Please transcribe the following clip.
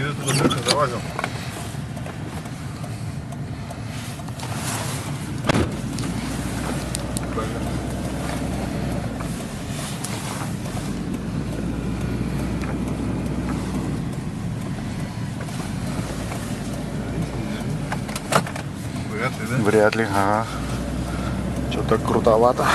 Я туда дальше залазил. Вряд ли, да? Вряд ли, ага. Что-то крутовато.